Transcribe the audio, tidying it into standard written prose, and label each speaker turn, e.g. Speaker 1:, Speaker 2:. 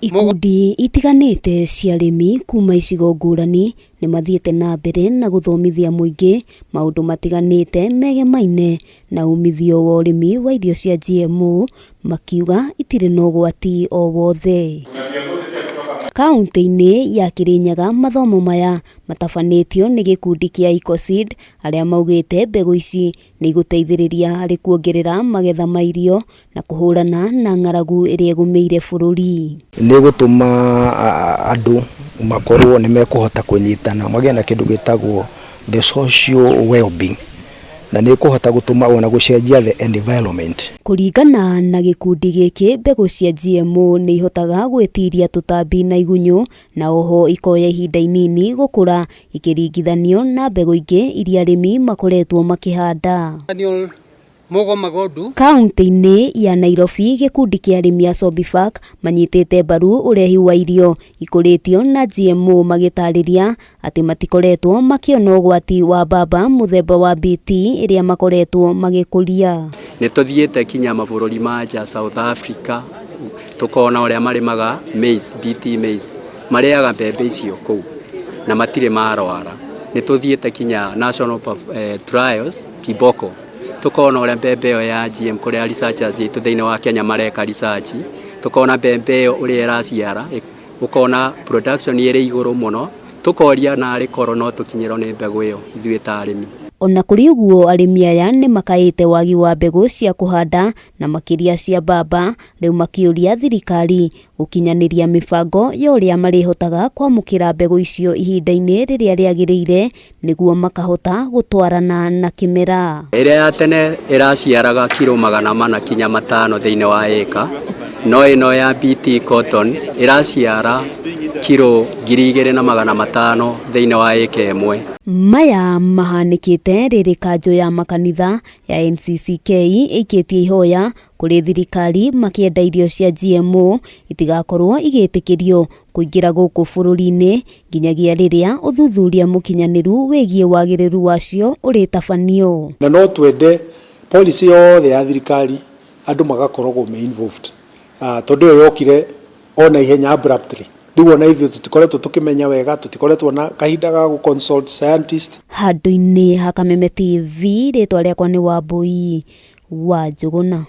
Speaker 1: Ikundi itiganĩte cia arĩmi kuma icigo ngũrani nĩ mathiĩte na mbere na gũthomithia mũingĩ maũndũ matiganĩte megemaine na umithio wa ũrĩmi wa irio cia GMO makiuga itirĩ na ũgwati o wothe. Kauntĩ-inĩ ya Kirinyaga mathomo maya matabanĩtio nĩ gĩkundi kĩa Ecoseed arĩa maugĩte mbegũ ici nĩ igũteithĩrĩria harĩ kuongerera magetha ma irio na kũhũrana na ng'aragu ĩrĩa ĩgũmĩire bũrũri.
Speaker 2: Nĩ gũtũma andũ makorwo nĩ mekũhota kũnyitana, magĩe na kĩndũ gĩtagwo the social well-being, na nĩ ĩkũhota gũtũma ona gũcenjia the environment.
Speaker 1: Kũringana na gĩkundi gĩkĩ, mbegũ cia GMO nĩ ihotaga gwĩtiria tũtambi na igunyũ na oho ikoya ihinda inini gũkũra ikĩringithanio na mbegũ ingĩ iria arĩmi makoretwo makĩhanda. Kauntĩ-inĩ ya Nairobi, gĩkundi kĩa arĩmi a Sobifak manyitĩte mbaru ũrehi wa irio ikũrĩtio na GMO magĩtarĩria atĩ matikoretwo makĩona ũgwati wa mbamba mũthemba wa BT ĩrĩa makoretwo magĩkũria.
Speaker 3: Nĩ tũthiĩte kinya mabũrũri ma nja, South Africa, tũkona ũrĩa marĩmaga maize, BT maize, marĩaga mbembe icio kũu na matirĩ marwara. Nĩ tũthiĩte kinya national trials Kiboko, tukona ũrĩa mbembe ĩyo ya GM, kũrĩa researchers aitũ thĩinĩ wa Kenya mareka research, tukona mbembe ĩyo ũrĩa ĩraciara, ũkona production ĩrĩ igũrũ mũno. Tũkoria narĩ korwo no tũkinyĩrwo nĩ mbegũ ĩyo ithuĩ ta arĩmi.
Speaker 1: Ona kũrĩ ũguo, arĩmi aya nĩ makaĩte wagi wa mbegũ cia kũhanda na makĩria cia mbamba, rĩu makĩũria thirikari gũkinyanĩria mĩbango ya ũrĩa marĩhotaga kwamũkĩra mbegũ icio ihinda-inĩ rĩrĩa rĩagĩrĩire nĩguo makahota gũtwarana na kĩmera.
Speaker 3: Ĩrĩa ya tene ĩraciaraga kiro 400 kinya 500 thĩinĩ wa ĩka, no ĩno ya BT cotton ĩraciara kiro 2500 thĩinĩ wa ĩka ĩmwe.
Speaker 1: Maya mahanĩkĩte rĩrĩ kanjũ ya makanitha ya NCCK ĩikĩtie ihoya kũrĩ thirikari makĩenda irio cia GMO itigakorwo igĩtĩkĩrio kũingĩra gũkũ bũrũri-inĩ nginyagia rĩrĩa ũthuthuria mũkinyanĩru wĩgiĩ wagĩrĩru wacio ũrĩtabanio.
Speaker 4: Na no twende policy yothe ya thirikari andũ magakoragwo me involved, tondũ ĩyo yokire ona ihenya, abruptly. Rĩu ona ithuĩ tũtikoretwo tũkĩmenya wega, tũtikoretwo na kahinda ga gũ consult scientist.
Speaker 1: Handũ-inĩ ha Kameme TV, rĩtwa rĩakwa nĩ Wambui wa Njũgũna.